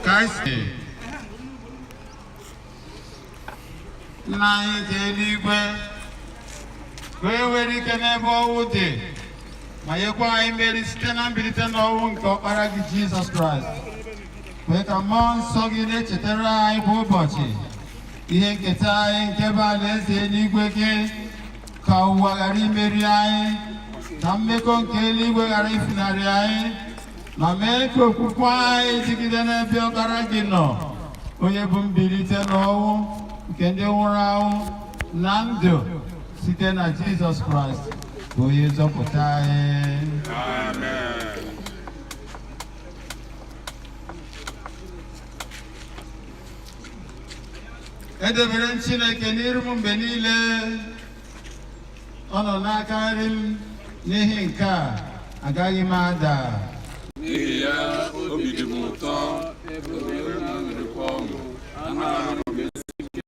Ka anyị si Nna anyị nke eluigwe, ka e nwere ike n'ebe ọnwụ dị ma nyekwa anyị mmeri site na mbilite n'ọnwụ nke ọkpara gị Jizọs Kraịst. Kwee ka mmụọ nsọ gị na-echetara anyị kwa ụbọchị ihe nketa anyị nke bụ alaeze eluigwe gị, ka ụwa ghara imeri anyị, ka mmekọ nke eluigwe ghara ifunarị anyị, ma mee ka okwukwe anyị dịgide n'ebe ọkpara gị nọ, onye bụ mbilite n'ọnwụ nke ndị nwụrụ anwụ na ndụ, site na Jizọs Kraịst bụ onye nzọpụta anyị. Edebere m Chineke n'iru m mgbe niile, ọ nọ n'aka nri m, n'ihi nke a agaghị m ada. N'ihi ya, obi dị m ụtọ, obi m na-aṅụrịkwa ọṅụ. Anụ arụ m ga-esi ike.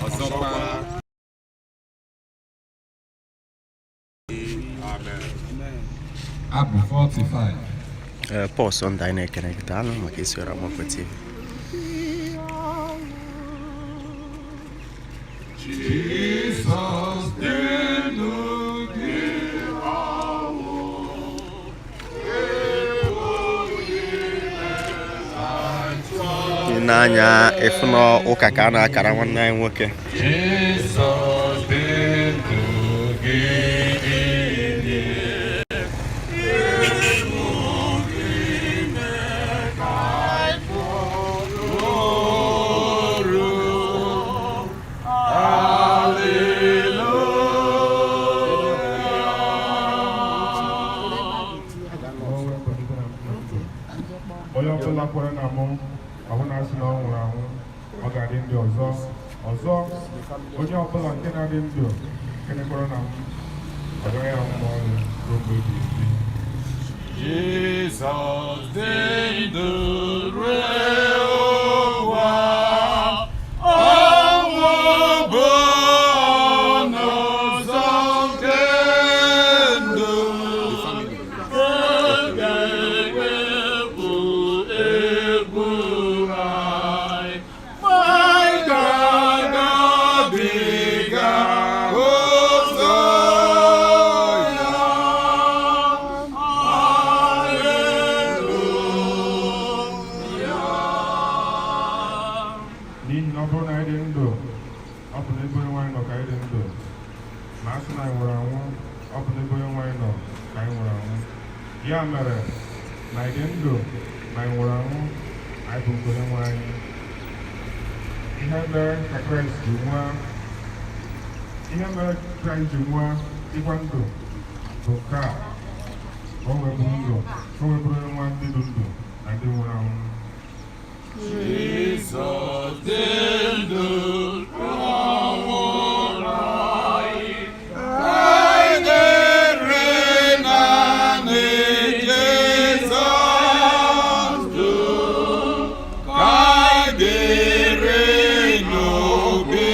Ọzọkwa. Abụ 45. Ee, Paul Sunday, anyị na-ekene gị, daalụ maka isonyere Amokwe TV. Jizọs dị ndụ gị ọnwụ. Ị na-anya ịfụ na ụka ka a na-akara nwanne anyị nwoke. Jizọs dị ndụ gị inye. Onye ọbụla kwere na mụ, ọbụna asị na ọ nwụrụ anwụ, ọ ga-adị ndụ ọzọ. Ọzọ, onye ọbụla nke na-adị ndụ nke na-ekwere na m, ọ gaghị anwụ ma ọlị ruo mgbe ebighị ebi. Jizọs dị ndụ ruo ụwa, ọnwụ bụ ọnụ ụzọ nke ndụ. Ga-ewepụ egwu anyị, ma anyị ga-agabiga ụzọ ya. Hallelujah. N'ihi na ọ bụrụ na anyị dị ndụ, ọ bụ n'ebe Onyenwe anyị nọ ka anyị dị ndụ, ma a sị na anyị nwụrụ anwụ, ọ bụ n'ebe Onyenwe anyị nọ ka anyị nwụrụ anwụ. Ya mere, na anyị dị ndụ ma anyị nwụrụ anwụ, anyị bụ nke Onyenwe anyị. Ihe mere ka Kraịst ji nwụọ, ihe mere Kraịst ji nwụọ dịkwa ndụ bụ nke a, ka o wee bụrụ ụzọ, ka o wee bụrụ onye nwe ndị dị ndụ na ndị nwụrụ anwụ. Jizọs dị ndụ ọnwụrụ anyị, anyị dịrị naanị Jizọs ndụ, ka anyị dịrị n'obi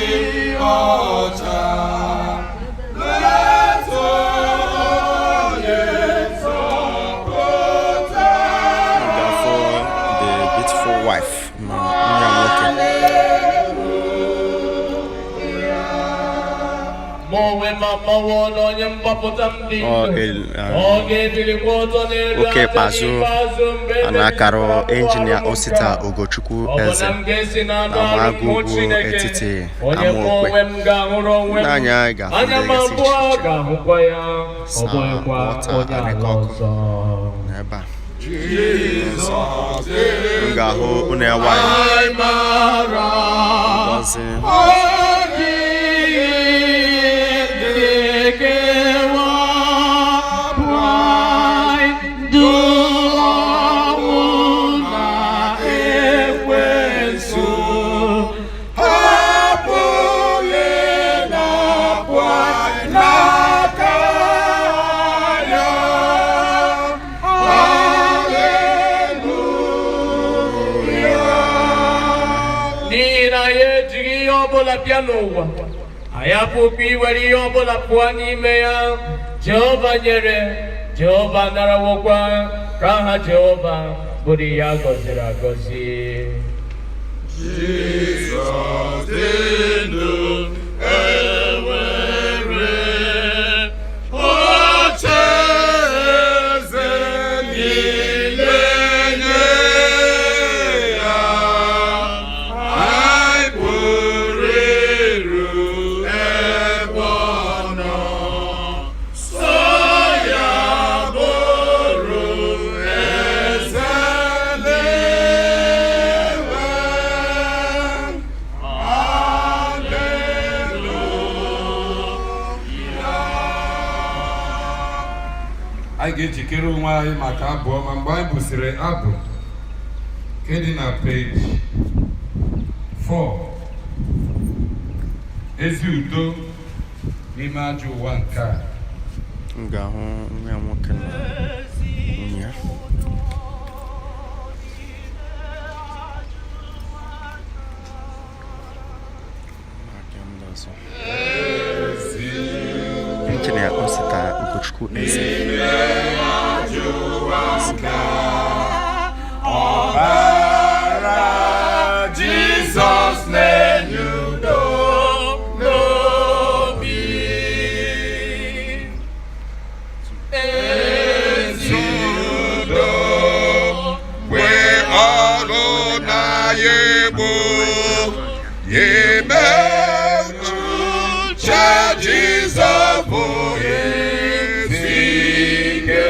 ọcha. Leta onye nzọpụta. Ga-afụ the beautiful wife na nwa ya nwoke. Mụ onwe m amawo na onye mgbapụta m dị Ọ ndụ. Ọ ga-ebilikwa ọtọ n'elu oke aja ikpeazụ n'ikpeazụ mgbe a na-akarụ emechara injinia arụ Osita nke a. Ugochukwu Ọ bụ Eze na m ga-esi n'anụ na arụ m Amagu hụ Ugwu Chineke, etiti onye mụ Amaokwe. onwe m ga-ahụrụ onwe m. N'anya anyị ga-afụ Anya ndị m dịgasị abụọ iche iche. ga-ahụkwa ya, ọ Sa bụghịkwa Walter onye ala Adịkọkụ ọzọ. n'ebe a. Jizọs dị M ga-ahụ unu enwaanyị anyị mara Ngozi. ọ dịghị ga-ekewapụ anyị ndụ ọnwụ na ekwensu apụghị napụ anyị n'aka ya. Hallelujah. na anyị ejighị ihe ọbụla bịa n'ụwa, anyị apụghị iwere ihe ọbụla pụọ n'ime ya. Jehova nyere, Jehova narawokwa, ka aha Jehova bụrụ ihe a gọziri agọzi. Jizọs dị ndụ, ewere ocheeze niile nye ya. Anyị pụrụ iru ebe ọ nọ, so ya bụrụ eze n'enwe. Anyị ga-ejikere onwe anyị maka abụ ọma mgbe anyị bụsịrị abụ nke dị na peji 4, Ezi Udo n'Ime Ajọ Ụwa Nke A. M ga-ahụ nwa ya nwoke na nwunye ya. Ụmụaka ndị ọzọ. Injinia Osita Ugochukwu Eze. Ọbara Jizọs na-enye udo n'obi. Ezi udo wee ọrụ na ya egbo ya eme uche Jizọs bụ ezi ike.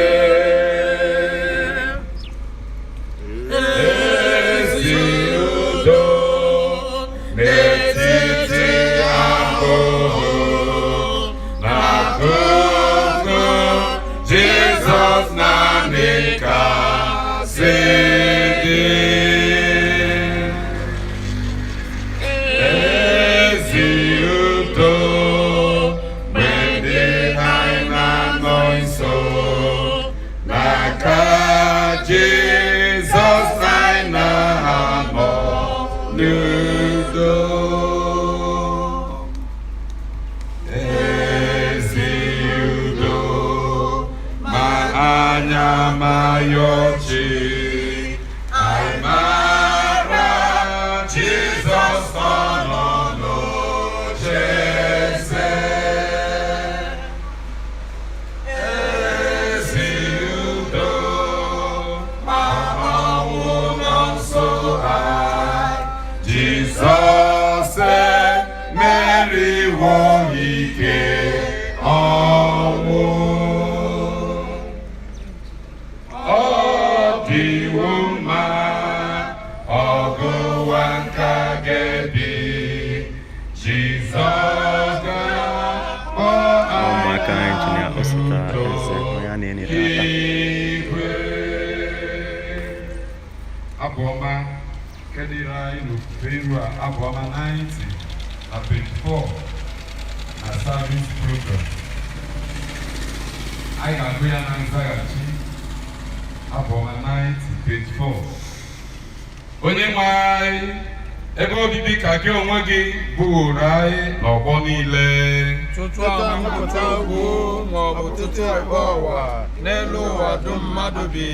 Ezi udo n'etiti ahụhụ na akụkụ Jizọs naanị kasị dị. Ezi udo mgbe ndị anyị na-anọ nso n'aka Jizọs, anyị na-anọ n'udo. Ezi udo ma anya ma ya ọchị, anyị mara Jizọs ọ nọ n'ocheeze. Ezi udo ma ọnwụ nọ nso anyị, Jizọs emeriwo ike ọnwụ. Ọ dịwo mma, ọgụwa nka ga-ebi, Jizọs ga-akpọ. Ụmụaka Injinia Osita Eze, onye a na-enye tata. Igwe. Abụ ọma nke dịrị anyị n'ofufe iru a, abụ ọma 90 na page 4 na service program. Anyị ga-agụ ya na nzaghachi. Abụ ọma 90, page 4. Onye nwe anyị, ebe obibi ka gị onwe gị bụworo anyị n'ọgbọ niile. Tutu amụpụta ugwu maọbụ tutu ebe ụwa n'elu ụwa dum mmadụ bi,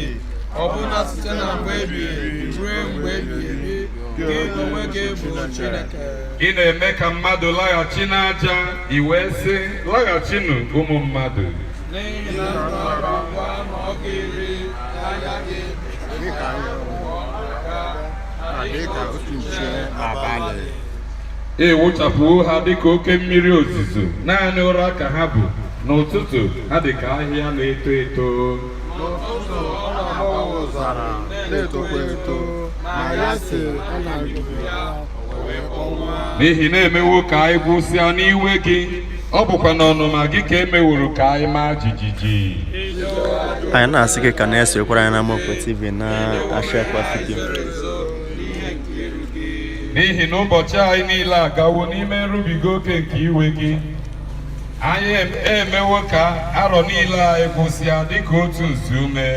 ọbụna site na mgbe ebighị ebi ruo mgbe ebighị ebi, gị onwe gị bụ Chineke. Ị na-eme ka mmadụ laghachi n'aja, i wee sị, "Laghachinụ, ụmụ mmadụ." N'ihi na ndụ abụọ na ọgụ iri n'anya gị dịka dịka otu nche abalị. E wụchapụwo ha dịka oke mmiri ozuzo, naanị ụra ka ha bụ. N'ụtụtụ ha dị ka ahịhịa na-eto eto. N'ụtụtụ ọ na-agbawa ụzara, na-etokwa eto, ma ya si ọ na-ebibi ya, o wee kpọnwụọ. N'ihi na emewo ka anyị gwụsịa n'iwe gị, ọ bụkwa n'ọnụma gị ka emeworo ka anyị maa jijiji. Anyị na-asị gị ka na-esokwara anyị na Amaokwe TV na ashakwa video. N'ihi na ụbọchị anyị niile agawo n'ime nrubiga oke nke iwe gị, anyị emewo ka arọ niile anyị gwụsịa dịka otu nzuume.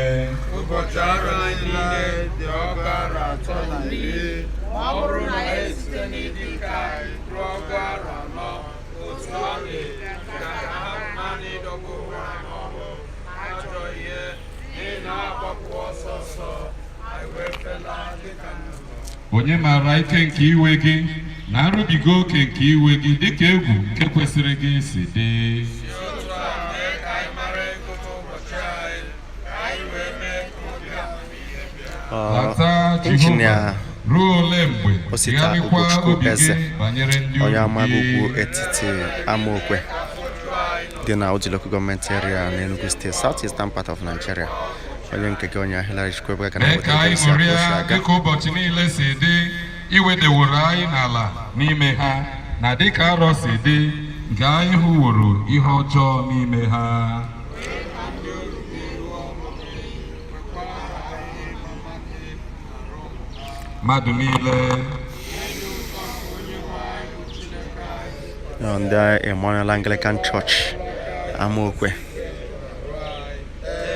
Ụbọchị arọ anyị niile dị ọgụ arọ 30, ma ọ bụrụ na e site n'ịdị Onye maara ike nke iwe gị na nrubiga oke nke iwe gị dịka egwu nke kwesịrị gị si dị. Lata Jehova, Injinia ruo ole mgbe? Osita Chigharịkwa Ugochukwu obi gị Eze, banyere ndị onye ohu Amagukwu gị. Etiti Amaokwe dị na Udi Local Government Area na Enugu State, South Eastern part of Nigeria. Onye nke gị, onye Hillary Chukwuebuka, ka Mee na-eweta ka anyị ebe isi aka o si ṅụrịa aga. dịka ụbọchị niile si dị iwedeworo anyị n'ala n'ime ha, na dịka arọ si dị nke anyị hụworo ihe ọjọọ n'ime ha. Mmadụ niile. Ndị Emmanuel Anglican Church, Amaokwe.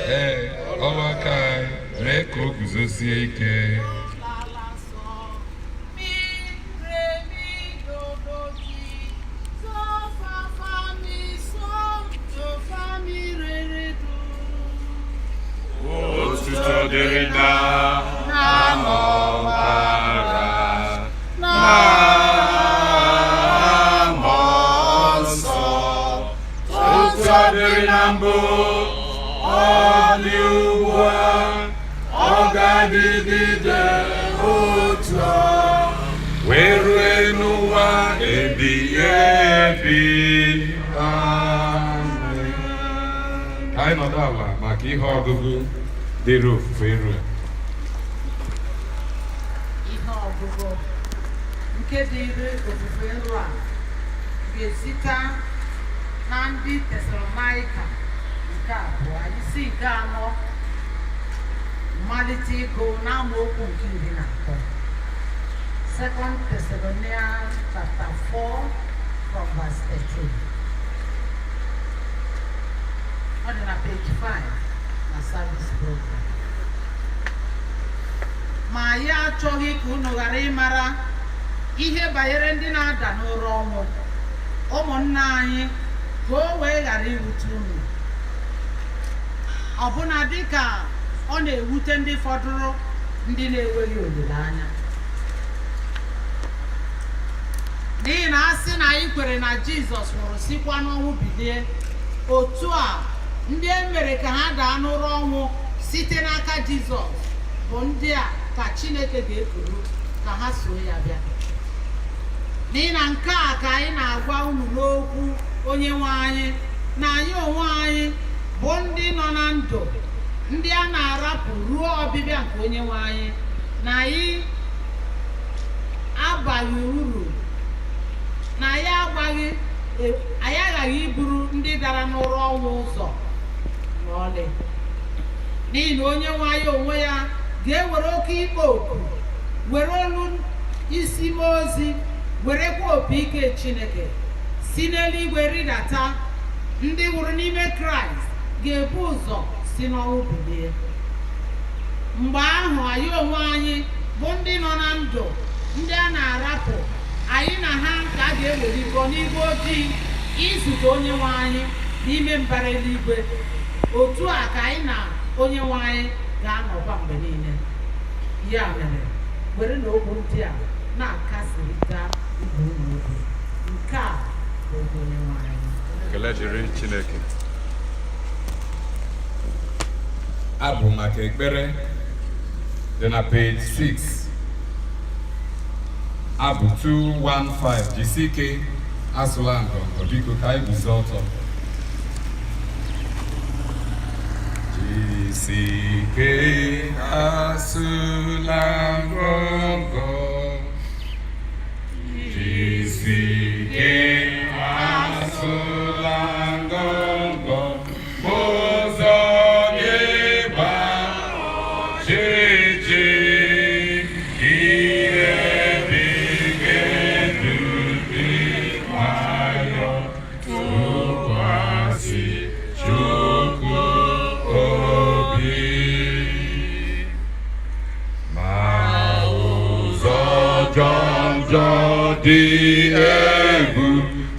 Ee, ọrụ aka anyị, mee ka o guzosie ike. Mi, re, mi, do, do, ti. So, fa, fa, mi, so, do, fa, mi, re, re, do. Otuto dịrị na n'ọbara na mmụọ nsọ. Otu ọ dịrị na mbụ, ọ dị ugbu a, ọ ga-adịgide otu a, wee rue n'ụwa ebighị ebi. Amen. Ka anyị nọdụ ala maka ihe ọgụgụ dịrị ofufe eru a. Ihe ọgụgụ nke dịrị ofufe nru a ga-esite na Ndị Tesalonaịka nke abụọ, isi nke anọ, malite ịgụ n'amaokwu nke 13. Second Thessalonians chapter 4 from verse 13. Ọ dị na page 5 na service program. Ma ya achọghị ka unu ghara ịmara ihe banyere ndị na-ada n'ụra ọnwụ, ụmụnna anyị, ka o wee ghara iwute unu, ọbụna dịka ọ na-ewute ndị fọdụrụ, ndị na-enweghị olileanya. N'ihi na a sị na anyị kwere na Jizọs nwụrụ, sikwa n'ọnwụ bilie, otu a ndị e mere ka ha daa n'ụra ọnwụ site n'aka Jizọs bụ ndị a ka Chineke ga-ekuru ka ha soo ya bịa. N'ihi na nke a ka anyị na-agwa unu n'okwu Onye nwe anyị, na anyị onwe anyị bụ ndị nọ na ndụ, ndị a na-arapụ ruo ọbịbịa nke Onye nwe anyị, na anyị abaghị uru, na anyị agbaghị, anyị aghaghị iburu ndị dara n'ụra ọnwụ ụzọ ma ọlị. N'ihi na Onye nwe anyị onwe ya ga-ewere oke ikpo oku, were olu isi mmụọ ozi, werekwa opi ike Chineke si n'eluigwe rịdata. Ndị nwụrụ n'ime Kraịst ga-ebu ụzọ si n'ọnwụ bilie. Mgbe ahụ, anyị onwe anyị bụ ndị nọ na ndụ, ndị a na-arapụ, anyị na ha ka a ga-ewelikọ n'igwe ojii izute Onye nwe anyị n'ime mbara eluigwe. Otu a ka anyị na Onye nwe anyị ga-anọkwa mgbe niile. Ya mere, were na okwu ndị a na-akasịrịta ibe unu obi. Nke a bụ okwu Onye nwe anyị. Ekele dịrị Chineke. Abụ maka ekpere dị na page 6, abụ 215. Jisi ike, asụla ngọngọ. Biko, ka anyị guzo ọtọ. Jisi ike, asụla ngọngọ. Jisi ike, asụla ngọngọ. Ụzọ gị gba ọchịchị, ihe dị ga-edu dị nwayọ, tụkwasị Chukwu obi. Ma ụzọ jọnjọ dị egwu,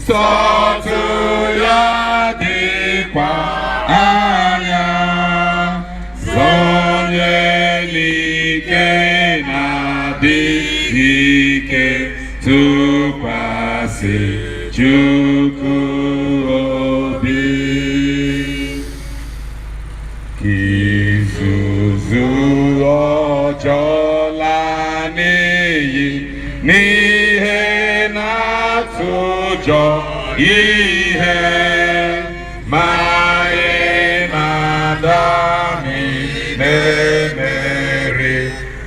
sọtụ ya dịkwa anya, zonye n'ike na Na-adịghị ike, tụkwasị Chukwu obi. Ka izuzu ọjọọ laa n'iyi n'ihe na-atụ ụjọ ihe, ma ị na-ada na-emeri,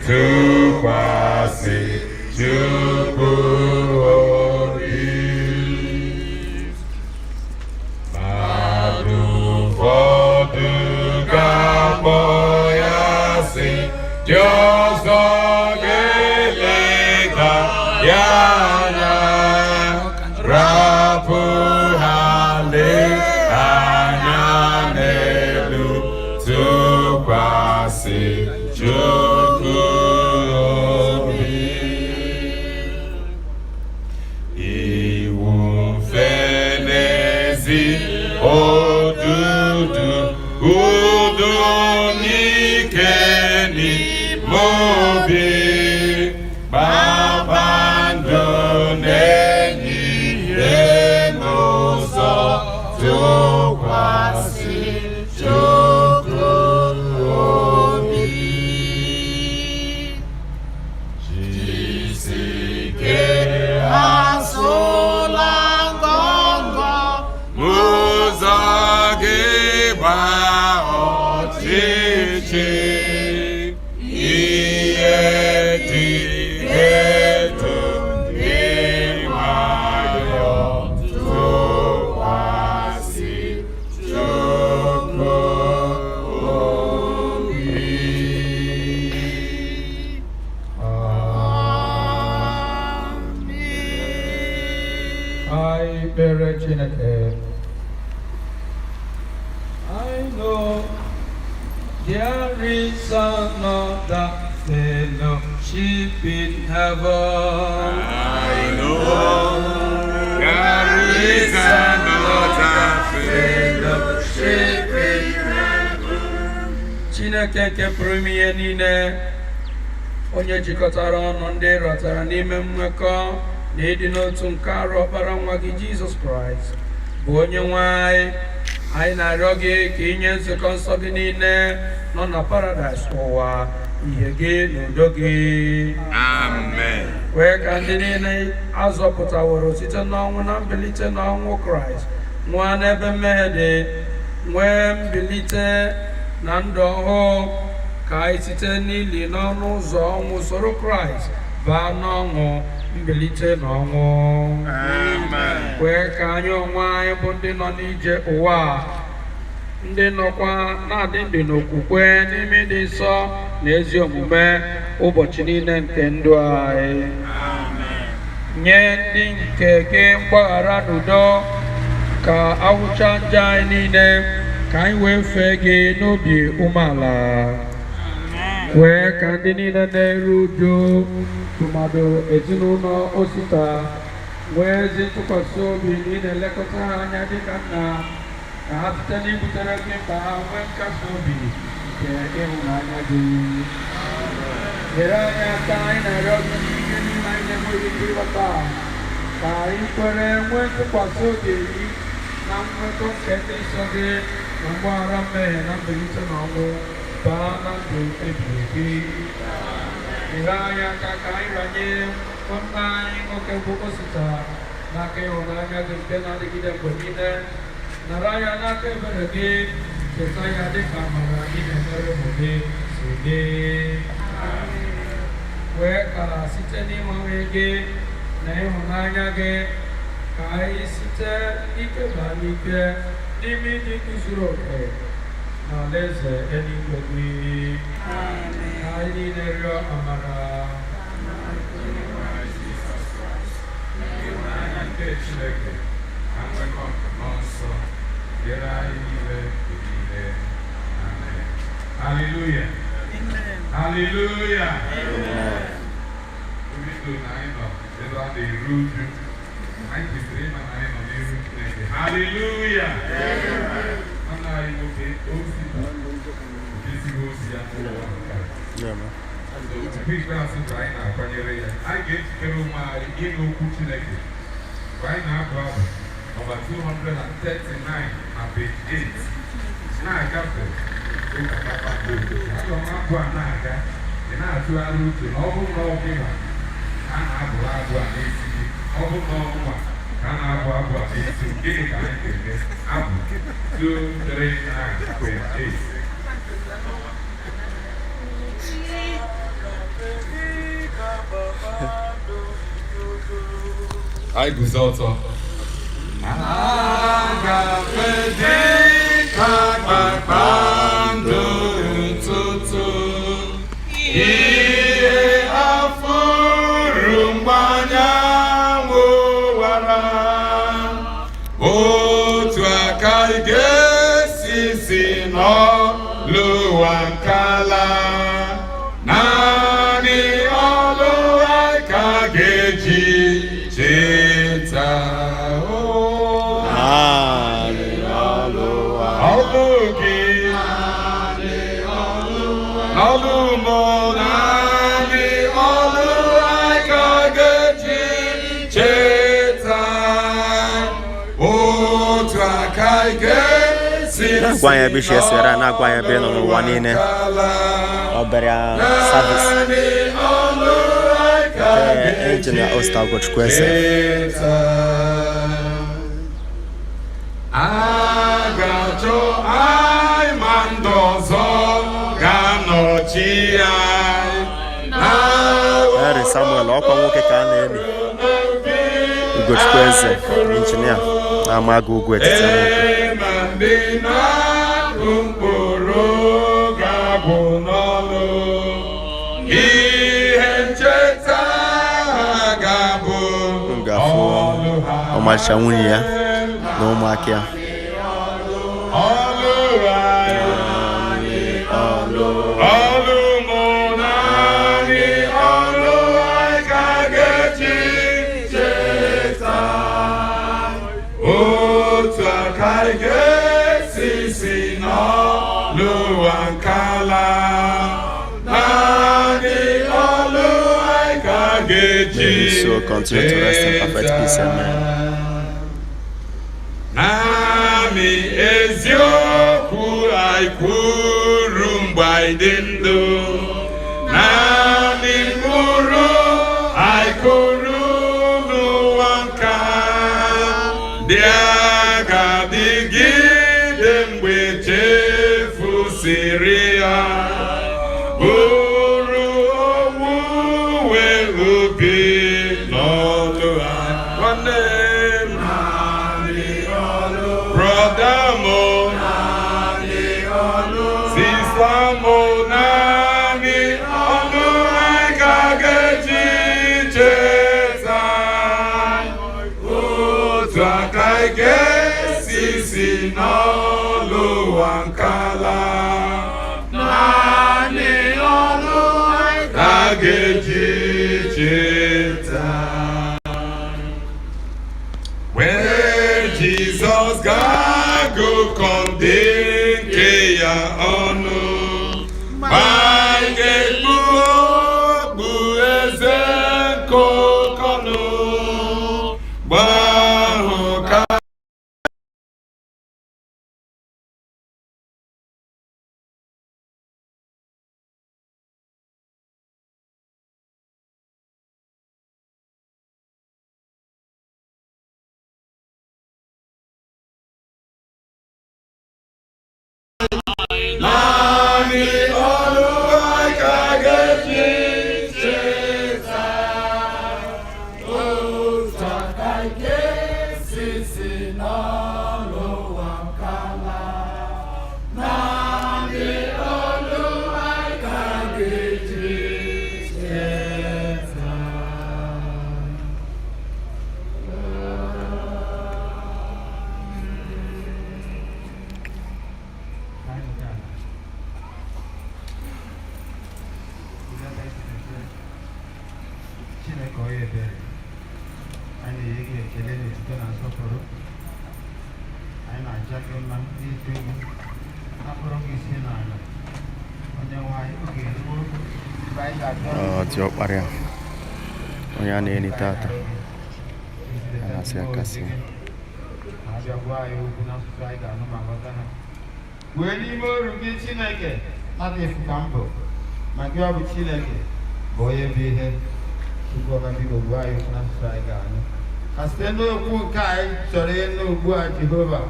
tụkwasị Chukwu obi. Mmadụ ụfọdụ ga-akpọ ya asị, ndị ọzọ ga-eleda ya anya. Rapụ ha, lee anya n'elu, tụkwasị Chukwu obi. Iwu mfe n'ezi odudu, udo n'ike n'ime obi, kpakpando na-enye ihe n'ụzọ, tụkwasị Chukwu obi. Jisike, Asụla ngọngọ. Ụzọ gị gbaa ọchịchị, ihe dị etu dị nwayọ, tụkwasị Chukwu obi. Anyị kpere Chineke. I know there is another fellowship in heaven. I know there is another fellowship in heaven. Chineke nke pụrụ ime ihe niile, onye jikọtara ọnụ ndị rọtara n'ime mmekọ na ịdị n'otu nke arụ ọkpara nwa gị Jizọs Kraịst bụ onye nwe anyị, anyị na-arịọ gị ka inye nzukọ nsọ gị niile nọ na paradaịs ụwa ihe gị na udo gị. Amen. Kwee ka ndị niile azọpụtaworo site n'ọnwụ na mbilite n'ọnwụ Kraịst nwụọ n'ebe mmehie dị, nwee mbilite na ndụ ọhụụ, ka anyị site n'ili n'ọnụ ụzọ ọnwụ soro Kraịst baa n'ọṅụ mbilite n'ọnwụ. Amen. Kwee ka anyị onwe anyị bụ ndị nọ n'ije ụwa a, ndị nọkwa na-adị ndụ n'okwukwe n'ime ịdị nsọ na ezi omume ụbọchị niile nke ndụ anyị, nye ndị nke gị mgbaghara n'udo, ka awụcha njọ anyị niile, ka anyị wee fee gị n'obi umeala. Kwee ka ndị niile na-eru uju, tụmadụ ezinụlọ Osita, nwee ezi ntụkwasị obi na ị na-elekọta ha anya dịka nna, ka ha site n'ibutere gị mkpa ha nwee nkasi obi nke ịhụnanya gị. Nyere anyị aka, anyị na-arịọ gị, n'ihe niile anyị na-enweghị ike ịghọta, ka anyị kwere nwee ntụkwasị obi na mmekọ nke ndị nsọ gị na mgbaghara mmehie na mbilite n'ọnwụ baa na ndụ ebighị ebi. Nyere anyị aka ka anyị ranye nwanne anyị nwoke bụ Osita n'aka ịhụnanya gị nke na-adịgide mgbe niile. Nara ya n'aka ebere gị, cheta ya dịka amara ị na-emere ụmụ gị si dị. Kwee ka site n'ịmanwe gị na ịhụnanya gị, ka anyị site n'ike baa n'ike n'ime ịdị ndụ zuru oke na alaeze eluigwe gị. Ka anyị niile rịọ amara. Ịhụnanya nke Chineke na nwekọ nke Mmụọ Nsọ dịrị anyị niile mgbe niile. Amen. Hallelujah. Hallelujah. Obi ndụ na anyị nọ ebe a na-eru uju. Anyị kwesịrị ịma na anyị nọ n'iru Chineke. Hallelujah. Nwanne anyị nwoke Osita ezigbo ozi ya n'ụwa nke a. Yeah, man. So ugwu ikpeazụ ka anyị na-akwanyere ya. Anyị ga-ejikere onwe anyị ịnụ okwu Chineke mgbe anyị na-abụ abụ nọmba 239 na page 8 na-agafe ụka kpakpando. Aga m abụ a na-aga, ị na-atụgharị uche na ọ bụrụ na ọ gịnwa ka a na-abụrụ abụ a n'isi gị, ọ bụrụ na ọmụnwa ka a na-abụ abụ a n'isi m, gịnị ka anyị ga-eme? Abụ 239 page 8. Anyị guzo ọtọ. Agafe dị ka kpakpando ụtụtụ, ihe afụrụ mgbe anyanwụ wara, otu aka ị ga-esi si n'ọlụwa nkala, naanị ọlụ anyị ka ga-eji cheta o. Ọlụ gị, ọlụ mụ, naanị ọlụ anyị ka ga-eji cheta, otu aka ị ga-esi Na-agwa anyị ebe i si esere, na-agwa anyị ebe ị nọ n'ụwa niile. Obere service Naanị ọlụ anyị ka nke Engineer Osita Ugochukwu Eze. cheta. A ga-achọ anyị ma ndị ọzọ ga-anọchi anyị. Henry Samuel, ọkwa nwoke ka a na-eli Ugochukwu Eze, injinia na-amaghị ugwu etiti Enugu. Ee, ma ndị na-akụ mkpụrụ ga-abụ n'ọlụ, ihe ncheta ha ga-abụ M ga-afụ ọlụ ha. Ọmarịcha nwunye ya na ụmụaka ya. Ọlụ anyị, ọlụ mụ, naanị ọlụ anyị ka ga-eji cheta, otu aka anyị ga-esi si n'ọlụwa nkala, naanị ọlụ anyị ka ga-eji May his soul continue to rest in perfect peace. Amen. Naanị eziokwu anyị kwuru mgbe anyị dị ndụ, naanị mkpụrụ anyị kụrụ n'ụwa nka dị aga-adịgide mgbe chefusiri ya, bụrụ owuwe ubi n'ọlụ ha. Nwanne m, brother mo, sister mo, naanị ọlụ anyị ka ga-eji cheta, otu aka anyị ga-esi si n'ọlụwa nkala, naanị ọlụ anyị ka ga-eji cheta. Wee Jizọs ga-agụkọ ndị nke ya ọnụ, ma anyị ga-ekpu okpu eze nkokọnụ gbahụ ka naanị ọlụ anyị ka ga-eji cheta, otu aka anyị ga-esi si n'ọlụwa nkala, naanị ọlụ anyị ka ga-eji cheta. Chineke onye ebere, anyị na-enye gị ekele na otuto na nsọpụrụ. Anyị na-aja gị mma n'ito gị, akpọrọ gị isi n'ala. Ọ diọkpara ya onye a na-eni tata, a na-asị ya kasị. Wee n'ime oru gị Chineke mmadụ efu ka m bụ, ma gị ọ bụ Chineke bụ onye bụ ihe. Chukwu ọma, biko gwa anyị okwu n'asụsụ anyị ga-anụ, ka site n'okwu nke anyị chọrọ ịnụ ugbu a, Jehova,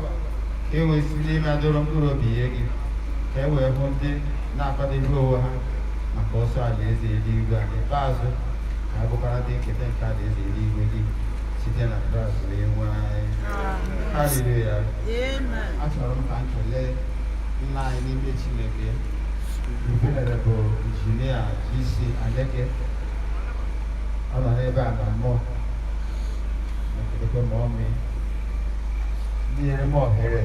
ka e wee si n'ime adọrọ mkpụrụ obi ihe gị, ka e wee hụ ndị na-akwadebe onwe ha maka ọsọ alaeze eluigwe a. N'ikpeazụ, ka a bụkwara ndị nketa nke alaeze eluigwe gị site na Kraịst onye nwe anyị. Haleluya. Achọrọ m ka m kelee nna anyị n'ime Chineke, Venerable Injinia GC Aneke. Ọ nọ n'ebe a na mmụọ na-ekelekwe ma ọmị ndị nyere m ohere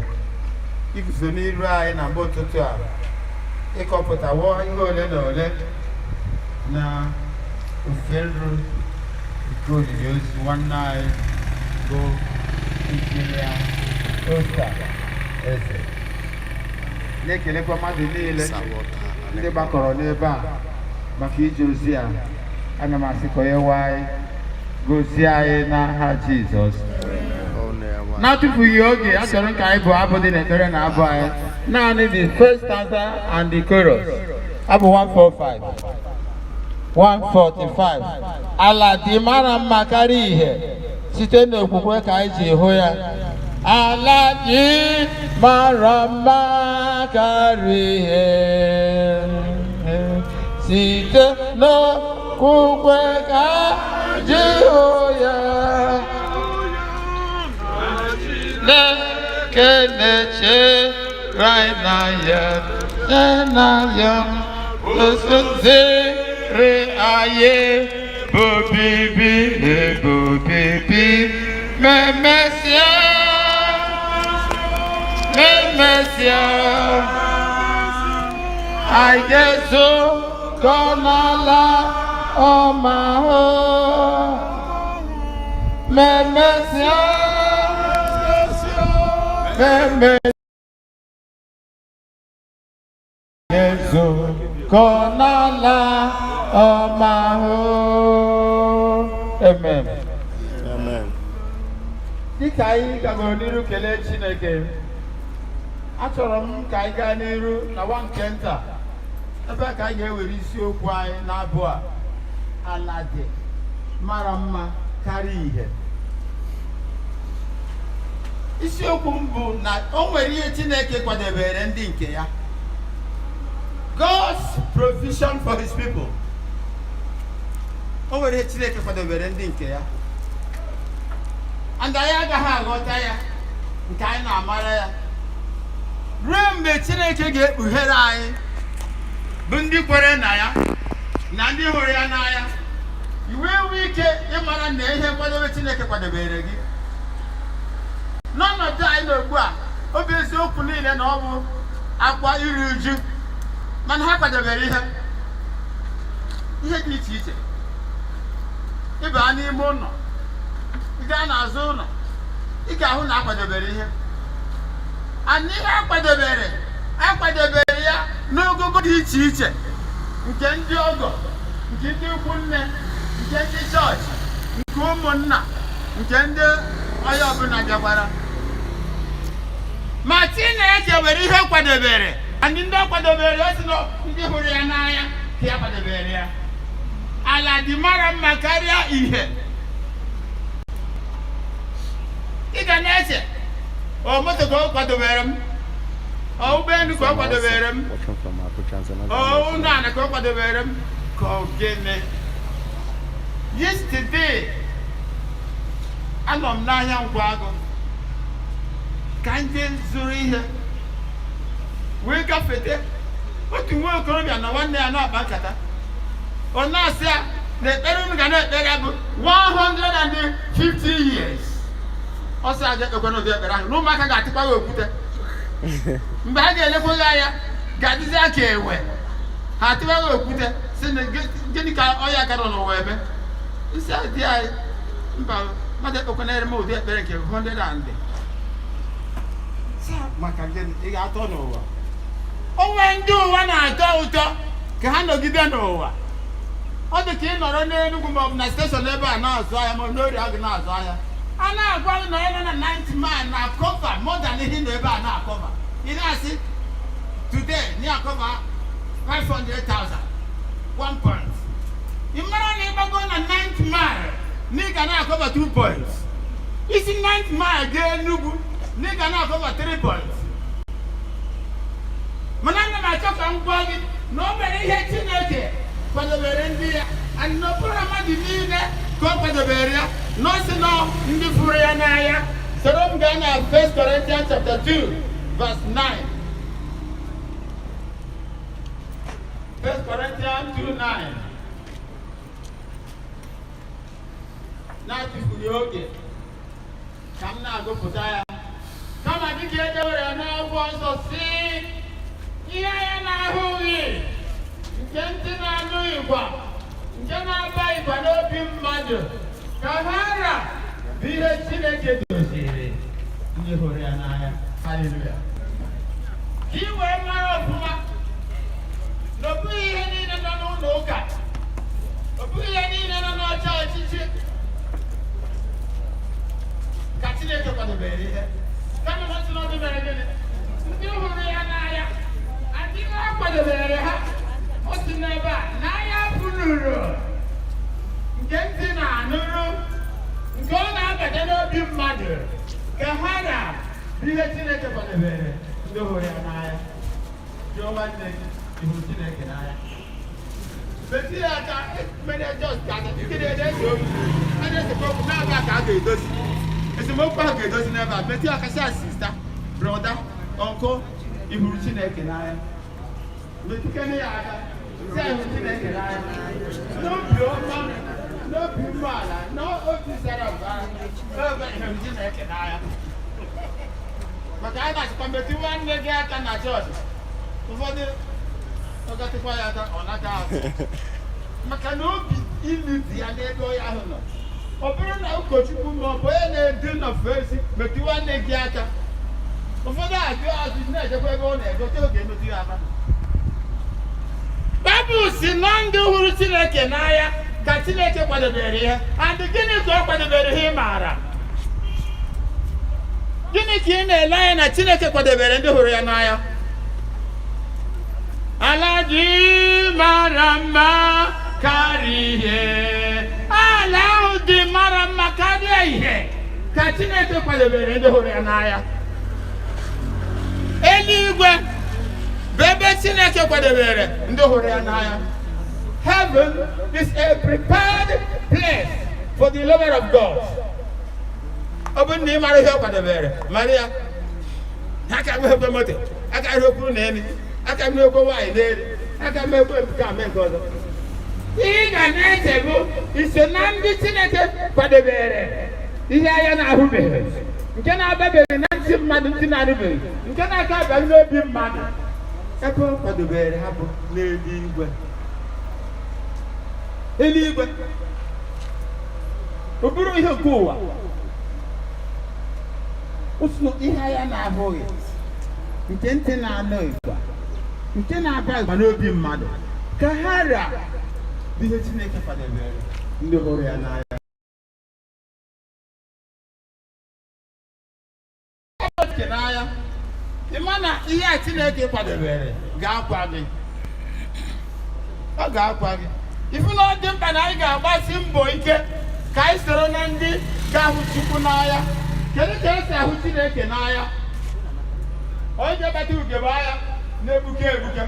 iguzo n'iru anyị na mgbe ụtụtụ a ịkọpụtawo ihe ole na ole na ofe nru nke olili ozu nwanne anyị bụ Injinia Oscar Eze. Na-ekelekwa mmadụ niile ndị gbakọrọ n'ebe a maka ije ozi a. Ana m asị ka onye nwe anyị gozie anyị n'aha Jizọs. Na-atụfughị oge, achọrọ m ka anyị bụọ abụ dị n'ekpere na abụ anyị, naanị the first stanza and the chorus, abụ 145, 145, "Ala dị mara mma karịa ihe, site n'okwukwe ka anyị ji hụ ya." Ala dị mara mma karịa ihe, site n'okwukwe ka ji hụ ya. Chineke na-echere na ya na ya osoziri anyị bụ bibi bụ bibi. Memesịa, memesịa, anyị ga-ezukọ n'ala ọma ahụ. Memesịa, meme ezukọ n'ala ọma ahụ. Amen. Amen. Dịka anyị gagoro n'iru kelee Chineke, achọrọ m ka anyị gaa n'iru na nwa nke nta ebe a ka anyị ga-ewere isiokwu anyị n'abụ a, "Ala dị mara mma karịa ihe." Isiokwu m bụ na o nwere ihe Chineke kwadebere ndị nke ya, God's provision for his people. O nwere ihe Chineke kwadebere ndị nke ya, and anyị agaghị aghọta ya nke anyị na-amara ya ruo mgbe Chineke ga-ekpughere anyị bụ ndị kwere na ya na ndị hụrụ ya n'anya, iwe enwe ike ịmara na ihe nkwadebe Chineke kwadebere gị n'ọnọdụ anyị nọ ugbu a. Obi eziokwu niile na ọ bụ akwa iri uju, mana ha kwadebere ihe dị iche iche. Ịba n'ime ụlọ, ị gaa n'azụ ụlọ, ị ga-ahụ na akwadebere ihe. And ihe akwadebere, akwadebere ya n'ogogo dị iche iche, nke ndị ọgọ, nke ndị ikwu nne, nke ndị chọọchị, nke ụmụnna, nke ndị onye ọbụla bịakwara. Ma Chineke nwere ihe kwadebere, and ndị ọ kwadebere ya si na ndị hụrụ ya n'anya ka ya kwadebere ya. Ala dị mara mma karịa ihe. Ị ga na-eche, ọ moto ka ọ kwadobere m, ọ ụgbọelu ka ọ kwadobere m, Watching from Abuja, ọ ụlọ ala ka ọ kwadobere m, ka ọ gịnị? Yesterday, anọ m n'ahịa Nkwọ Agụ ka ndị zụrụ ihe wee gafete. Otu nwa okorobịa na nwanne ya na-akpa nkata. Ọ na-asị ya na ekpere unu ga na-ekpere bụ 150 years. Ọ sị aja ekpekwe n'ụdị ekpere ahụ na ụmụaka ga-atịkwa ya okwute. Mgbe a ga-elekwa gị anya, ga-adịzi aka ewe ha atịwa ya okwute, sị na gịnị ka ọya ka nọ n'ụwa eme isi adị anyị. Mba, mmadụ ekpekwanere m ụdị ekpere nke 100 and sị maka gịnị ị ga-atọ n'ụwa. O nwee ndị ụwa na-atọ ụtọ ka ha nọgide n'ụwa. Ọ dị ka ị nọrọ n'Enugwu maọbụ na station ebe a na-azụ ahịa, maọbụ n'Orie Agụ na-azụ ahịa, a na-agwa gị na onye nọ na 90 Mile na cover more than ihe nọ ebe a na-acover. Ị na-asị, today na acover 500,000, 1 point. Ị mara na ịgbago na 90 Mile na ị ga na-acover 2 points. Isi 90 Mile gaa Enugwu na ị ga na-acover 3 points. Mana ana m achọ ka m gwa gị na o nwere ihe Chineke kwadobere ndị ya, and na ọ bụrụ mmadụ niile ka ọ kwadobere ya, na ọ sị nọ ndị fụrụ ya n'anya. Soro m gaa na 1 Corinthians chapter 2 verse 9. 1 Corinthians 2 9. Na-atụfughị oge ka m na-agụpụta ya. Kama dịka e dewere ya n'akwụkwọ nsọ si, ihe anya na-ahụghị, nke ntị na-anụghịkwa, nke na-abaghịkwa n'obi mmadụ, ka ha ra bụ ihe Chineke doziri ndị hụrụ ya n'anya. Haleluya! Ka ị wee mara ọfụma na ọ bụghị ihe niile nọ n'ụlọ ụka, ọ bụghị ihe niile nọ n'ọcha ọchịchị ka Chineke kwadobere ihe, kama na ọ sị na ọ dịbere gịnị? Ndị hụrụ ya n'anya. Adịghị ọ kwadobere ha. Ọ sị n'ebe a na anya pụrụrụ, nke ntị na-anụrụ, nke ọ na-abata n'obi mmadụ, ka ha na ihe Chineke kwadobere ndị hụrụ ya n'anya. Jụọ nwanne gị, ị hụrụ Chineke n'anya? Metụ ya aka. Mere just ka ndị na-ese okwu, a na-esekwa okwu na-aba ka a ga-edozi esemokwu ahụ, ga-edozi n'ebe a. Metụ ya aka, sị, sister, brother, uncle, ị hụrụ Chineke n'anya? Metụkene ya aka, sị, ị hụrụ Chineke n'anya? N'obi ọma, n'obi umeala, n'obi sara mbara ebe, ị hụrụ Chineke n'anya? Maka anyị na-achịkwa metụ nwanne gị aka na chọọchị, ụfọdụ ọ gatụkwa ya aka, ọ nata azụ, maka na obi ilu dị ya n'ebe onye ahụ nọ. Ọ bụrụ na ụkọchukwu ma ọ bụ onye na-edu nnọfe ezi metụ nwanne gị aka, ụfọdụ ajụ azụ na-ejekwa ebe ọ na-eje ote oge emetụ ya aka. Baịbụl si na ndị hụrụ Chineke n'anya ka Chineke kwadobere ihe. And gịnị ka ọ kwadobere ha? Ị maara gịnị ka ị na-ele anya na Chineke kwadobere ndị hụrụ ya n'anya? Ala dị mara mma karịa ihe, ala ahụ dị mara mma karịa ihe ka Chineke kwadobere ndị hụrụ ya n'anya. Eluigwe bụ ebe Chineke kwadobere ndị hụrụ ya n'anya. Heaven is a prepared place for the lover of God. Ọ bụrụ na ị mara ihe ọ kwadobere, mara ya. Aka m ekwe moto, aka m ekwuru na elu, aka m ekwe nwaanyị n'elu, aka m ekwe nke a mee nke ọzọ. Ihe ị ga na-eche bụ iso na ndị Chineke kwadobere ihe anya na-ahụbeghị, nke na-ababeghị na ntị mmadụ, ntị na-anụbeghị, nke na-aka abaghị n'obi mmadụ. Ebe ọ kwadobere ha bụ n'eluigwe. Eluigwe ọ bụrụ ihe nke ụwa, otu ihe anya na-ahụghị, nke ntị na-anụghịkwa, nke na-abaghịkwa n'obi mmadụ, ka ha ra bụ ihe Chineke kwadebere ndị hụrụ ya n'anya. Chineke n'anya, ị ma na ihe a Chineke kwadebere ga-akwa gị, ọ ga-akwa gị. Ifu na ọ dị mkpa na anyị ga-agbasi mbọ ike ka anyị soro na ndị ga-ahụ Chukwu n'anya. Kedu ka esi ahụ Chineke n'anya? Onye ga-ebata ugegbe anya na-egbuke egbuke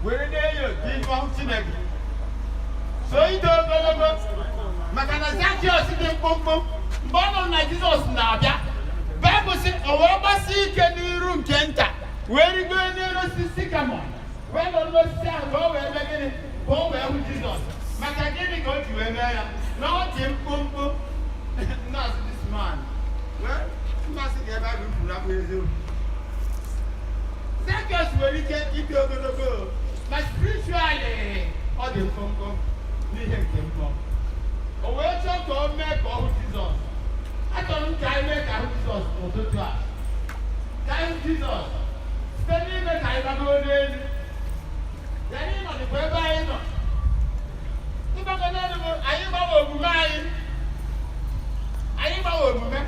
were na-enyo ka ihu ahụ Chineke so ito ogologo, maka na Zakiọs dị mkpụmkpụ. Mgbe ọ nụrụ na Jizọs na-abịa, Baịbụl sị o wee gbasie ike n'iru nke nta, wee rigo n'elu osisi sycamore, wee nọrọ n'osisi ahụ ka o wee mee gịnị? Ka o wee hụ Jizọs. Maka gịnị ka o ji wee mee ya? Na ọ dị mkpụmkpụ. Nnaasị, this man, well, mmasị ga ebe a ga-ekwuru abụ eziokwu. Zacchaeus nwere ike ịdị ogologo, ma spiritually ọ dị mkpụmkpụ n'ihe nke mmụọ. O wee chọọ ka o mee ka ọ hụ Jizọs. Achọrọ m ka anyị mee ka ahụ Jizọs n'ụtụtụ a, ka anyị hụ Jizọs site. Site n'ime ka anyị gbagoo n'elu, ghara ịnọdụkwa ebe anyị nọ. Ịgbago n'elu bụ anyị gbanwe omume anyị. Anyị gbanwe omume.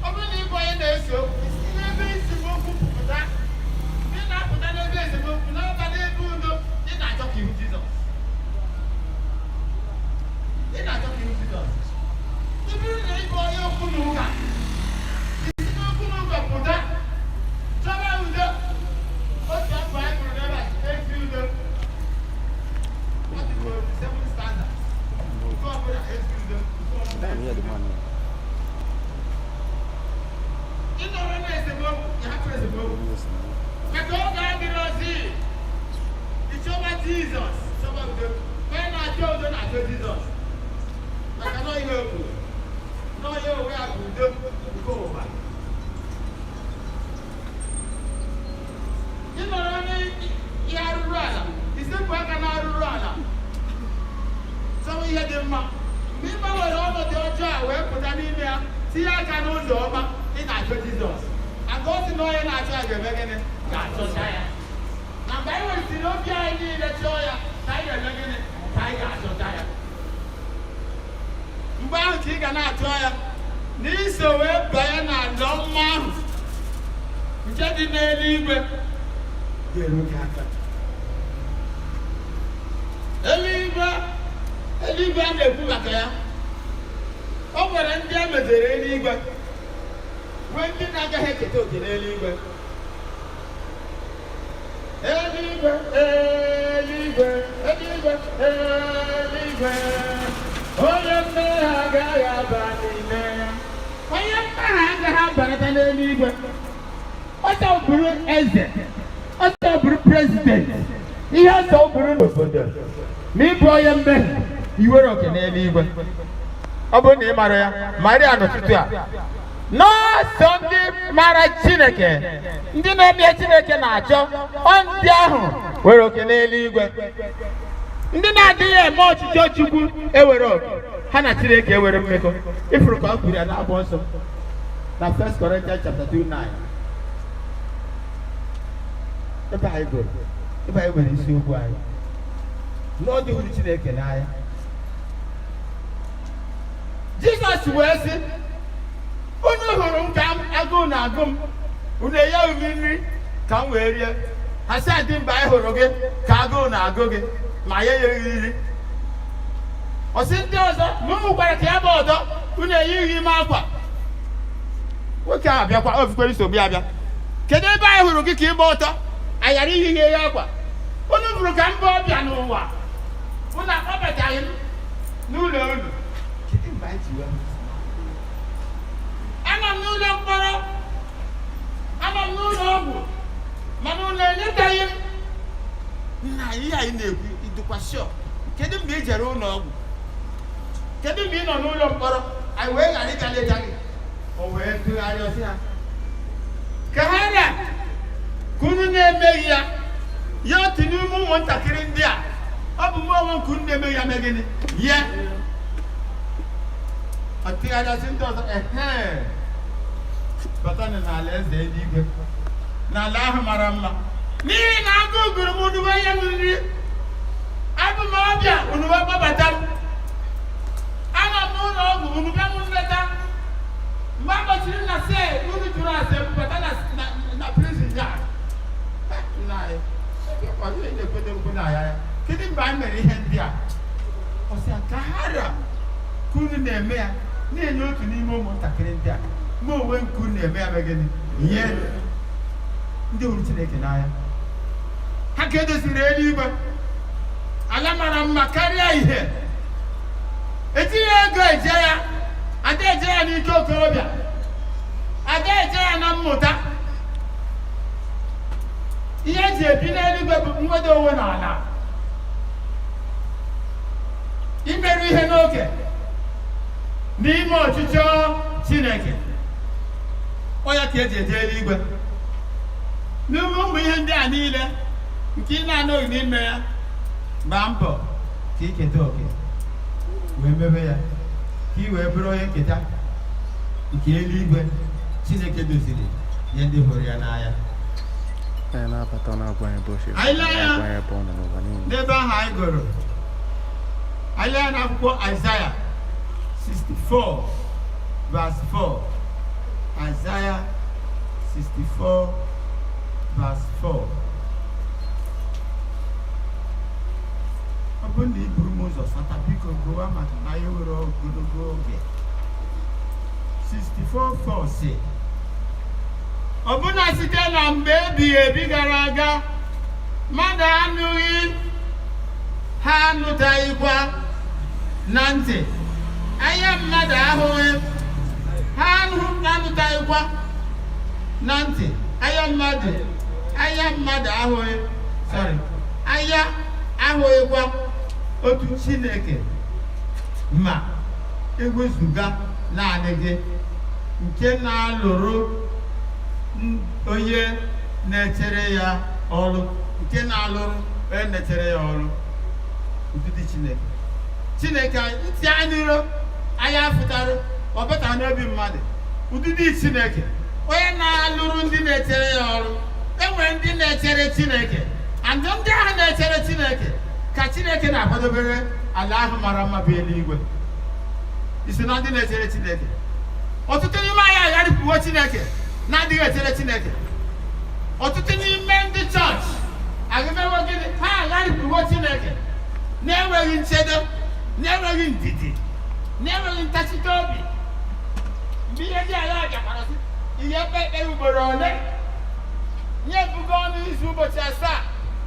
Ọ bụrụ na ịbụ onye na-ese okwu, isi n'ebe esemokwu pụta. Ị na-apụta n'ebe esemokwu, na-aba n'ebe udo, ị na-achọ ka ihu Jizọs. Ị na-achọ ka ihu Jizọs. Ị bụrụ na ịbụ onye okwu na ụka, isi n'okwu na ụka pụta, chọba udo. Otu afọ anyị gụrụ n'ebe a, ezi udo. Ọ dị ka seven standards. Nke ọbụla ezi udo, nke ọbụla ezi udo. Ị nọrọ na esemokwu, ị hapụ esemokwu. Maka oge adịrị ozi, ịchọba Jizọs, chọba udo. Onye na-achọ udo na-achọ Jizọs. Maka na ihe o kwuru, na onye onwe ya bụ udo nke ụwa. Ị nọrọ n'ihe arụrụ ala, isepụ aka na arụrụ ala, chọwa ihe dị mma. Mgbe ị gbanwere ọnọdụ ọjọọ a wee pụta n'ime ya, tinye aka n'ụzọ ọma, ị na-achọ Jizọs. Aka ọ sị na onye na-achọ ya ga-eme gịnị? Ga-achọta ya. Na mgbe anyị wesịrị obi anyị niile chọọ ya, ka anyị ga-eme gịnị? Ka anyị ga-achọta ya. Mgbe ahụ ka ị ga na-achọ ya, na iso wee banye n'ala ọma ahụ nke dị n'eluigwe ga-eru gị aka. Eluigwe, eluigwe a na-ekwu maka ya, o nwere ndị e meziri eluigwe, nwee ndị na-agaghị eketa oke n'eluigwe. Eluigwe, eluigwe, eluigwe, eluigwe, onye mmehie agaghị aba n'ime ya. Onye mmehie agaghị abanata n'eluigwe. Ọsọ bụrụ eze, ọsọ bụrụ president, ihe ọsọ bụrụ n'obodo, ma ị bụ onye mmehie, i nwere oke n'eluigwe. Ọ bụrụ na ị mara ya, mara ya n'ụtụtụ a. N'ọsọ ndị mara Chineke, ndị na-eme Chineke na-achọ, ọ ndị ahụ nwere oke n'eluigwe. Ndị na-adịghị eme ọchịchọ Chukwu ewere oke, ha na Chineke ewere mmekọ. Ifuru ka ọ kwuru ya n'akwụkwọ nsọ na 1 Corinthians chapter 2:9. Ebe anyị gụrụ, ebe anyị nwere isiokwu anyị. Na ọ dịghị Chineke n'anya. Jizọs wee sị, unu hụrụ m ka agụụ na-agụ m, unu enyeghị m nri ka m wee rie. Ha sị, adị mgbe anyị hụrụ gị ka agụụ na-agụ gị, ma ya enyeghị nri. Ọ sị ndị ọzọ na unu gwara ka ya bụ ọdọ, unu enyeghị m akwa. Nwoke a bịakwa, o fukwere nsogbu ya bịa. Kedu ebe anyị hụrụ gị ka ị gba ọtọ, anyị ghara ihighe ya akwa? Unu hụrụ ka m bụ ọbịa n'ụwa, unu akpọbataghị m n'ụlọ unu. Kedu mgbe anyị ji wee hụ? Anọ m n'ụlọ mkpọrọ, anọ m n'ụlọ ọgwụ, mana unu eletaghị m. Nna, ihe anyị na-ekwu ịdịkwa sure. Kedu mgbe ị jere ụlọ ọgwụ? Kedu mgbe ị nọ n'ụlọ mkpọrọ anyị wee ghara ịbịa leta gị? O wee tụgharịa ọsị ha, ka ha na ka unu na-emeghị ya, ya otu n'ime ụmụntakịrị ndị a, ọ bụ mụ onwe nke unu na-emeghị ya mee gịnị? Ye. Ọ tụgharịasị ndị ọzọ, ehe, batanụ n'ala eze eluigwe, n'ala ahụ mara mma. N'ihi na agụụ gụrụ m, unu wee nye m nri. Abụ m ọbịa, unu wee kpọbata m. Anọ m n'ụlọ ọgwụ, unu bịa m nleta. Mgbe a kpọchiri m na cell, unu jụrụ ase m bata na prison ya. Nna anyị, ọ dịghị na-ekwete okwu na ya. Kedu mgbe anyị mere ihe ndị a? Ọ sị ka ha ra ka unu na-eme ya, na-enye otu n'ime ụmụntakịrị ndị a, mụ onwe nke unu na-eme ya mee gịnị? Nye. Ndị hụrụ Chineke n'anya, ha ka edoziri eluigwe, ala mara mma karịa ihe. Etinye ego eje ya, ada eje ya n'ike okorobịa, ada eje ya na mmụta. Ihe eji ebi n'eluigwe bụ nweda onwe n'ala, imerụ ihe n'oge n'ime ọchịchọ Chineke. Ọ ya ka eji eje eluigwe. N'ime ụmụ ihe ndị a niile nke ị na-anọghị n'ime ya, gbaa mbọ ka ị keta oke wee mebe ya, ka ị wee bụrụ onye nketa nke eluigwe Chineke doziri nye ndị hụrụ ya n'anya. Onye na-abata, ọ na-agwa anyị ebe o si, Anyị lee anya na-agwa anyị ebe ọ nọ n'ụwa niile. N'ebe ahụ anyị gụrụ, anyị lee anya n'akwụkwọ Aịzaya 64 verse 4. Aịzaya 64 verse 4. Ọ bụrụ na i buru m ụzọ sata, biko gụwa, maka na anyị nwere ogologo oge. 64 4 si, "Ọbụna site na mgbe ebighị ebi gara aga, mmadụ anụghị, ha anụtaghịkwa na ntị, anya mmadụ ahụghị, ha anụtaghịkwa na ntị, anya mmadụ ahụghị, sorry, anya ahụghịkwa otu Chineke ma ewezụga naanị gị, nke na-alụrụ onye na-echere ya ọrụ, nke na-alụrụ onye na-echere ya ọrụ." Ụdịdị Chineke, Chineke anyị, ntị anụrụ, anya afụtarụ, ọ bata n'obi mmadụ. Ụdịdị Chineke, onye na-alụrụ ndị na-echere ya ọrụ. Enwere ndị na-echere Chineke, and ndị ahụ na-echere Chineke ka Chineke na-akwadobere ala ahụ mara mma bụ eluigwe. Isi na ndị na-echere Chineke? Ọtụtụ n'ime anyị agharịpụwo Chineke, na-adịghị echere Chineke. Ọtụtụ n'ime ndị chọọchị agụmewo gịnị? Ha agharịpụwo Chineke, na-enweghị nchedo, na-enweghị ndidi, na-enweghị ntachite obi. Mgbe ihe ndị agha bịakwara, sị ihe ekpe ekpere ugboro ole, nye ebugo ọnụ izu ụbọchị 7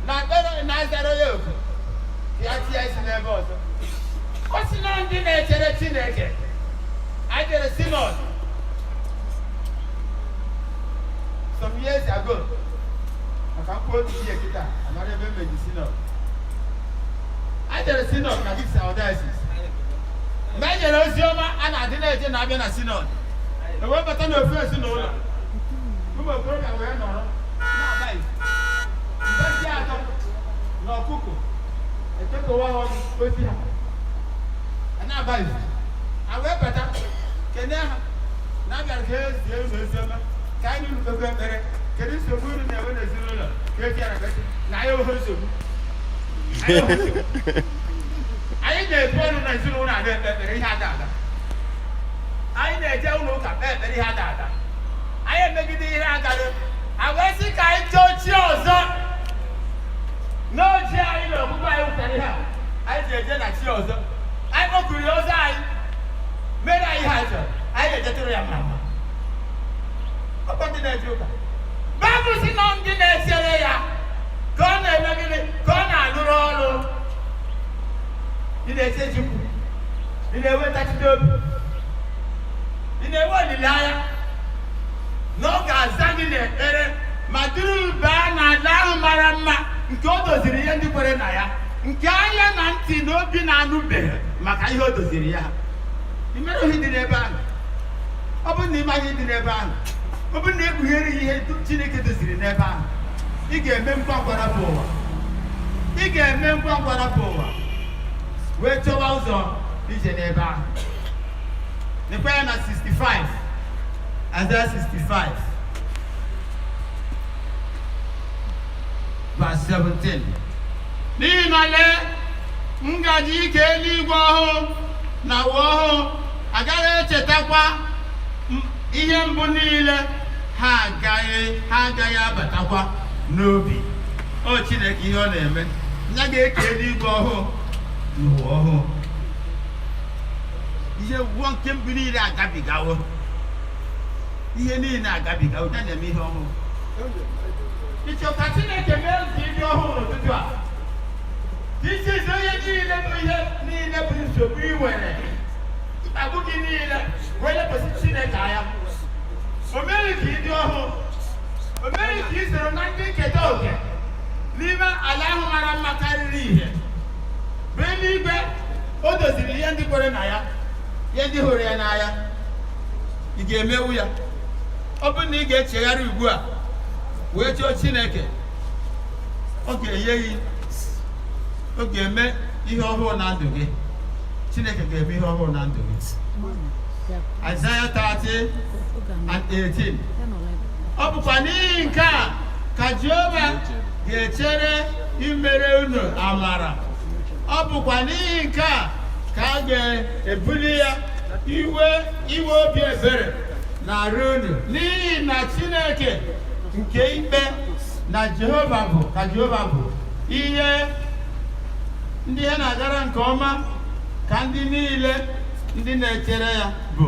na ekpere na-azara ya oku, ya tinye isi n'ebe ọzọ. O si na ndị na-echere Chineke. Anyị jere synod some years ago, maka mkpu otu ihe kịta amara ebe meji synod. Anyị jere synod na Gibson Diocese. Mgbe anyị jere ozi ọma, a na-adị na-eje na-abịa na synod, ewee bata n'ofu ezinụlọ, ụmụ okorobịa wee nọrọ na-agba izu mgbe ji atọ na ọkụkọ ekekọwa ha ọnụ ozi ha a na-agba izu. A wee bata kene ha na abịara ka ezie unu ozi ọma, ka anyị unu kpekwe ekpere. Kedu nsogbu unu na-enwe n'ezinụlọ? Ka eji ara gasị na anyị enweghị nsogbu. Anyị enweghị nsogbu. Anyị na-ebu ọnụ na ezinụlọ a na-ekpe ekpere, ihe ada ada. Anyị na-eje ụlọ ụka kpee ekpere, ihe ada ada. Anyị emegide ihe agaghị. A wee sị ka anyị chọọ chi ọzọ n'oji anyị na ọgbụgbọ anyị wụtara ihe a anyị ji eje na chi ọzọ. Anyị kpọkuru ya ọzọ, anyị mere anyị ihe anyị chọrọ, anyị ga-ejetụrụ ya mma mma. Ọkwa ndị na-eje ụka, Baịbụl si na ndị na-echere ya ka ọ na-eme gịnị? Ka ọ na-alụrụ ọrụ. Ị na-eche Chukwu? Ị na-enwe ntachite obi? Ị na-enwe olileanya na ọ ga-aza gị n'ekpere ma duru baa n'ala ahụ mara mma nke o doziri ihe ndị kwere na ya, nke anya na ntị na obi na-anụbeghị maka ihe o doziri ya? Ị mere ihe dị n'ebe ahụ? Ọ bụrụ na ị maghị dị n'ebe ahụ, ọ bụrụ na ekpughere gị ihe Chineke doziri n'ebe ahụ, ị ga-eme ngwa ngwa rapụ ụwa. Ị ga-eme ngwa ngwa rapụ ụwa wee chọwa ụzọ ije n'ebe ahụ. Lekwa ya na 65, Isaiah 65 verse 17: "N'ihi na lee, m gaji ike eluigwe ọhụụ na ụwa ọhụụ, agaghị echetakwa ihe mbụ niile, ha agaghị abatakwa n'obi." O Chineke, ihe ọ na-eme ya ga-eke eluigwe ọhụụ na ụwa ọhụụ. Ihe gwụọ nke mbụ niile agabigawo, ihe niile agabigawo, ya na-eme ihe ọhụụ. Ịchọ ka Chineke mee ka ịdị ọhụụ n'ụtụtụ a? Ichizo ihe niile bụ ihe niile bụ nsogbu ị nwere, mkpagbu gị niile, wee lekwasị Chineke anya. O meghị ka ịdị ọhụụ, o meghị ka ị soro na ndị nketa oke n'ime ala ahụ mara mma karịrị ihe bụ eluigwe o doziri ihe ndị kwere na ya, ihe ndị hụrụ ya n'anya. Ị ga-emewu ya? Ọ bụrụ na ị ga-echegharị ugbu a wee chọọ Chineke, ọ ga-enye gị, ọ ga-eme ihe ọhụụ na ndụ gị. Chineke ga-eme ihe ọhụụ na ndụ gị. Isaiah 30 and 18: "Ọ bụkwa n'ihi nke a ka Ka Jehova ga-echere imere unu amara. Ọ bụkwa n'ihi nke a ka a ga-ebuli ya iwe iwe obi ebere na-arụ unu, n'ihi na Chineke nke ikpe na Jehova bụ ka Jehova bụ ihe ndị ihe na-agara nke ọma ka ndị niile ndị na-echere ya bụ.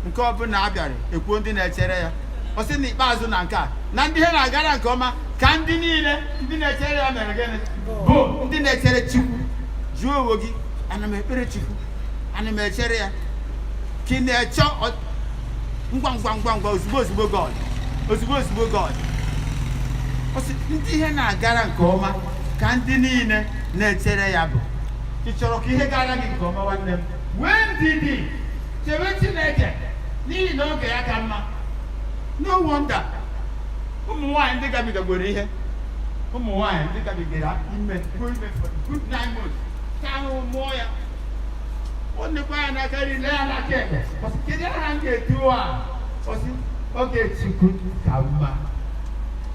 Nke ọbụla a bịara ekwuo ndị na-echere ya, ọ sị n'ikpeazụ na nke a na ndị ihe na-agara nke ọma ka ndị niile ndị na-echere ya mere gịnị? Bụ ndị na-echere Chukwu. Jụọ onwe gị, ana m ekpere Chukwu? Ana m echere ya? Ka ị na-eche ngwa ngwa ngwa ngwa, ozugbo ozugbo God, ozugbo ozugbo God? Ọ sị ndị ihe na-agara nke ọma ka ndị niile na-echere ya bụ. Ị chọrọ ka ihe gara gị nke ọma, nwanne m, nwee ndidi, chere Chineke, n'ihi na oge ya ka mma. No wonder ụmụ nwaanyị ndị gabigagoro ihe, ụmụ nwaanyị ndị gabigara ime go ime for good 9 months ka ahụhụ mụọ ya, o nekwa ya n'aka nri, lee ya n'aka ekpe, ọ sị, "Kedu aha m ga-etu a?" Ọ sị, "Oge Chukwu ka mma,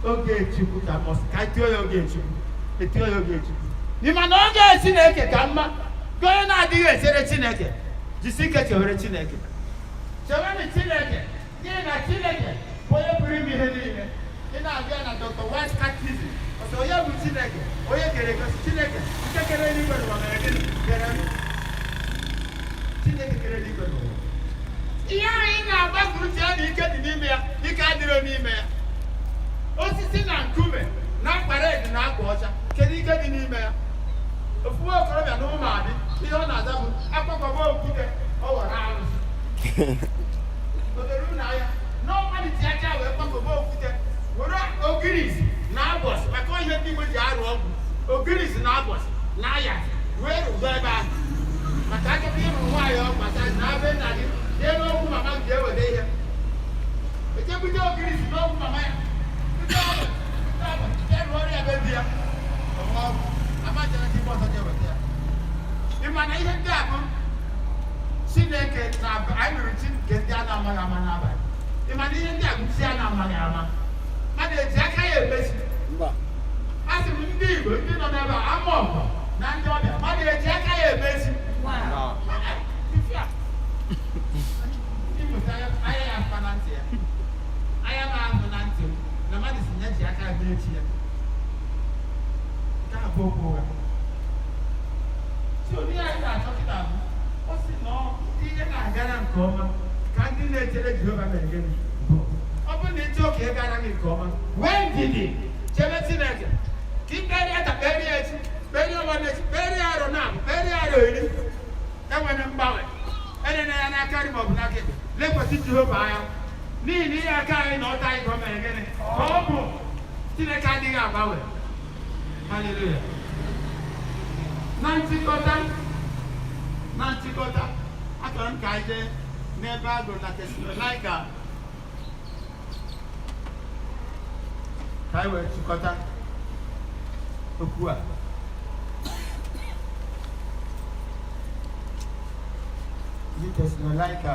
oge Chukwu ka mma." Ọ sị ka etuo ya oge Chukwu, etuo ya oge Chukwu. N'ịma na oge Chineke ka mma. Ka onye na-adịghị echere Chineke jisi ike chewere Chineke. Chewenụ Chineke, n'ihi na Chineke bụ onye pụrụ ime ihe niile. Ị na-abịa na Dr. Wise Catechism, ọ sị, onye bụ Chineke? Onye kere gosi Chineke nke kere eluigwe n'ụwa mere gịnị? Kere m. Chineke kere eluigwe n'ụwa. Ihe ahụ ị na-agbasa uche ya na ike dị n'ime ya, ike adịrọ n'ime ya. Osisi na nkume na akpa red na akwa ọcha, kedu ike dị n'ime ya? Ofu nwa okorobịa na ụmụ adị ihe ọ na-aza bụ akpakọba okwute, ọ ghọrọ arụsị. Odoro unu anya na ọmalite aka wee kpakọba okwute, were ogirisi na abọsị, maka ihe ndị Igbo ji arụ ọgwụ, ogirisi na abọsị na aya, wee rụgo ebe ahụ maka akụkọ ịrụ nwaanyị ọgbasa na be nna gị, jee n'okwu mama m jee weta ihe, ejebute ogirisi n'okwu mama ya, bute ọgwụ, bute ọgwụ, jee rụọ ọrụ ya be di ya, ọgwụ amajere ka igbe ọzọ jee weta ya. Ị ma na ihe ndị a bụ Chineke na anyị nụrụ chi nke ndị a na-amaghị ama n'abalị. Ị ma na ihe ndị a bụ chi a na-amaghị ama? Mmadụ eji aka ya emesi. A sị m, ndị Igbo ndị nọ n'ebe a, ama ọgọ na ndị ọbịa, mmadụ eji aka ya emesi. Igbo sị anya ya afụkwa na ntị ya, anya m ahụ na ntị m na mmadụ si ya ji aka ya mee chi ya. Nke a bụ okwu ụgha. Si onye anyị na-achọ kịta bụ, ọ sị na ndị ihe na-agara nke ọma ka ndị na-echere Jehova mere gịnị? Bụ ọ bụrụ na ịchọ ka ị gara gị nke ọma, nwee ndidi, chebe Chineke. Ka ị kpere ya taa, kpere ya echi, kpere ya nwanne echi, kpere ya arọ na abụ, kpere ya arọ 10, enwere mgbanwe. Enene ya n'aka nri maọbụ n'aka ekpe, lekwasị Jehova anya, n'ihi na ihe aka anyị na ọta anyị ka o mere gịnị? Ka ọ bụ. Chineke adịghị agbanwe. Haleluya. Na nchịkọta, achọrọ m ka anyị jee n'ebe a gụrụ na Tesalonaịka ka anyị wee chịkọta okwu a. Ndị Tesalonaịka.